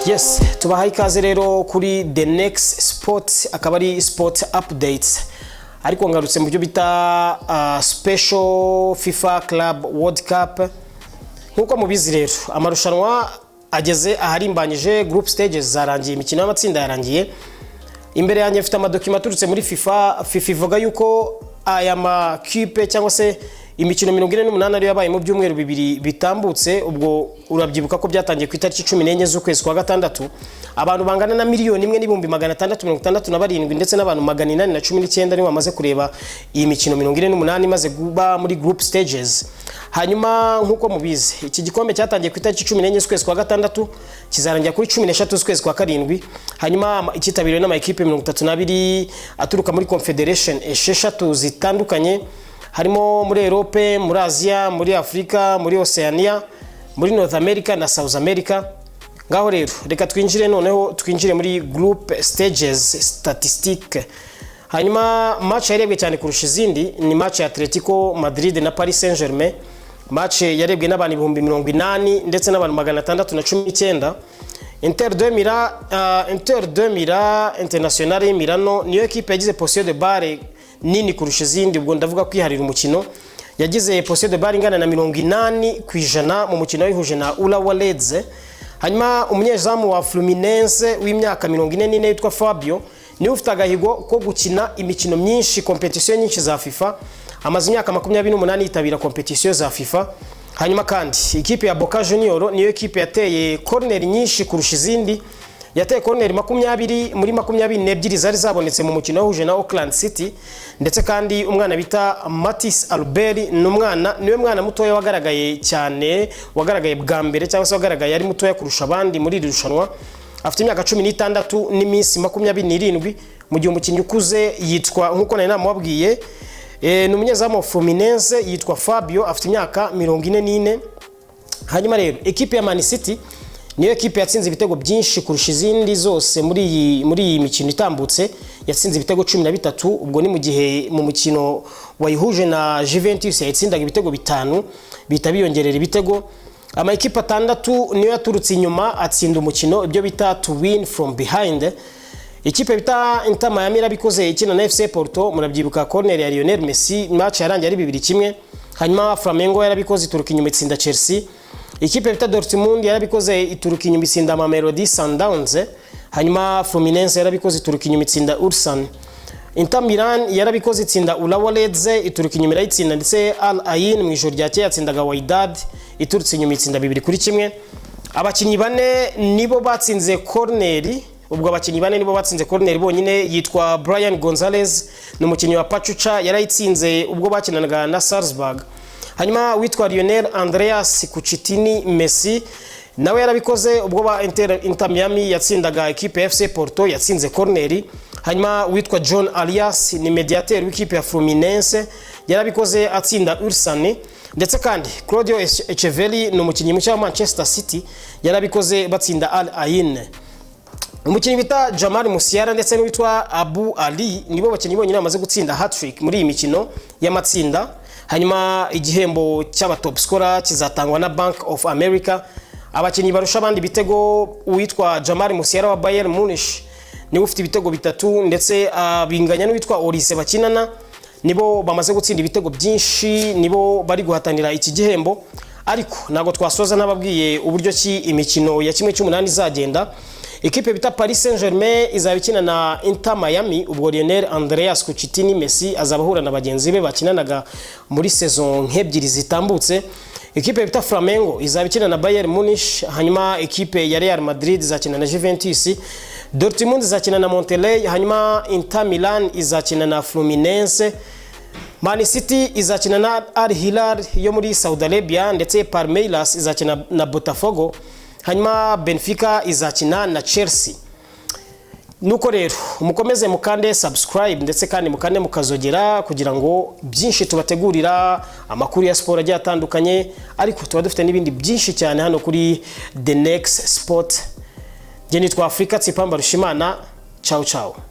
Yes, tubahaye ikaze rero kuri The Next Sport, akaba ari sport updates, ariko ngarutse mu byo bita special FIFA Club World Cup. Nk'uko mubizi rero, amarushanwa ageze aharimbanyije, group stages zarangiye, imikino y'amatsinda yarangiye. Imbere yanjye mfite amadocuments aturutse muri FIFA. FIFA ivuga yuko aya makipe cyangwa se imikino 48 ariyo yabaye mu byumweru 2 bitambutse. Ubwo urabyibuka ko byatangiye ku itariki 14 z'ukwezi kwa gatandatu. Abantu bangana na 1,667,000 ndetse n'abantu 819 nibo bamaze kureba iyi mikino 48 imaze kuba muri group stages. Hanyuma nk'uko mubizi, iki gikombe cyatangiye ku itariki 14 z'ukwezi kwa gatandatu, kizarangira kuri 13 z'ukwezi kwa karindwi. Hanyuma icyitabiriwe n'amakipe 32 aturuka muri confederation esheshatu zitandukanye, harimo muri Europe, muri Aziya, muri Afurika, muri Oceania, muri North America na South America. Ngaho rero reka twinjire noneho, twinjire muri group stages statistique. Hanyuma match yarebwe cyane kurusha izindi ni match ya Atletico Madrid na Paris Saint-Germain. Match yarebwe n'abantu 80,000 ndetse n'abantu 619. Inter de Milan, Inter de Milan, Internazionale y Milano, niyo ekipe yagize possession de balle nini kurusha izindi. Ubwo ndavuga kwiharira umukino. Yagize possession de balle ingana na 80% mu mukino wihuje na Urawa Reds. Hanyuma umunyezamu wa Fluminense w'imyaka 44 witwa Fabio niwe ufite agahigo ko gukina imikino myinshi, competition nyinshi za FIFA. Amaze imyaka 28 yitabira competition za FIFA. Hanyuma kandi ikipe ya Boca Junior niyo ekipe yateye corner nyinshi kurusha izindi. Yateye corner 20 muri 22 zari zabonetse mu mukino wahuje na Auckland City. Ndetse kandi umwana bita Mathis Albert ni umwana, niwe mwana mutoya wagaragaye cyane, wagaragaye bwa mbere cyangwa se wagaragaye ari mutoya kurusha abandi muri iri rushanwa. Afite imyaka 16 n'iminsi 27, mu gihe umukinnyi ukuze yitwa, nk'uko nari namubabwiye, ni umunyezamu wa Fluminense yitwa Fabio, afite imyaka 44. Hanyuma rero ekipe ya Man City niyo ekipe yatsinze ibitego byinshi kurusha izindi zose muri iyi mikino itambutse. Yatsinze ibitego 13. Ubwo ni mu gihe mu mukino wayihuje na Juventus yayitsindaga ibitego 5, bihita biyongerera ibitego. Ama ekipe atandatu niyo yaturutse inyuma atsinda umukino, ibyo bita to win from behind. Ikipe bita Inter Miami irabikoze ikina na FC Porto, murabyibuka corner ya Lionel Messi, match yarangiye ari 2-1. Hanyuma Flamengo yarabikoze, ituruka inyuma itsinda Chelsea. Ikipe bita Dortmund yarabikoze, ituruka inyuma itsinda Mamelodi Sundowns. Hanyuma Fluminense yarabikoze, ituruka inyuma itsinda Ulsan. Inter Milan yarabikoze, itsinda Urawa Reds, ituruka inyuma irayitsinda. Ndetse Al Ain mu ijoro ryakeye yatsindaga Wydad, iturutse inyuma itsinda 2-1. Abakinnyi bane nibo batsinze corner. Ubwo abakinnyi bane nibo batsinze corner bonyine. Yitwa Brian Gonzalez, ni umukinnyi wa Pachuca, yarayitsinze ubwo bakinanaga na Salzburg. Hanyuma witwa Lionel Andreas Cuccittini Messi nawe yarabikoze ubwo ba Inter Miami yatsindaga ekipe ya FC Porto, yatsinze corner. Hanyuma witwa John Arias ni mediateur w'ikipe ya Fluminense, yarabikoze atsinda Ulsan. Ndetse kandi Claudio Echeverri ni umukinnyi mushya wa Manchester City, yarabikoze batsinda Al Ain. Umukinnyi bita Jamal Musiala ndetse n'uwitwa Abu Ali nibo bakinnyi bonyine bamaze gutsinda hat-trick muri iyi mikino y'amatsinda. Hanyuma igihembo cy'aba top scorer kizatangwa na Bank of America. Abakinnyi barusha abandi ibitego, uwitwa Jamal Musiala wa Bayern Munich niwe ufite ibitego bitatu, ndetse binganya n'uwitwa Olise bakinana. Nibo bamaze gutsinda ibitego byinshi, nibo bari guhatanira iki gihembo. Ariko ntabwo twasoza ntababwiye uburyo ki imikino ya 1/8 izagenda. Ikipe bita Paris Saint-Germain izaba ikina na Inter Miami. Ubwo Lionel Andreas Cuccittini Messi azaba ahura na bagenzi be bakinanaga muri saison nk'ebyiri zitambutse. Ikipe bita Flamengo izaba ikina na Bayern Munich. Hanyuma ikipe ya Real Madrid izakina na Juventus. Dortmund izakina na Monterrey. Hanyuma Inter Milan izakina na Fluminense. Man City izakina na Al Hilal yo muri Saudi Arabia, ndetse Palmeiras izakina na Botafogo. Hanyuma Benfica izakina na Chelsea. Nuko rero mukomeze mukande subscribe, ndetse kandi mukande mukazogera, kugira ngo byinshi tubategurira, amakuru ya siporo agiye atandukanye, ariko tuba dufite n'ibindi byinshi cyane hano kuri The Next Sport. Njye nitwa Afrika Tsipamba Rushimana. Ciao ciao.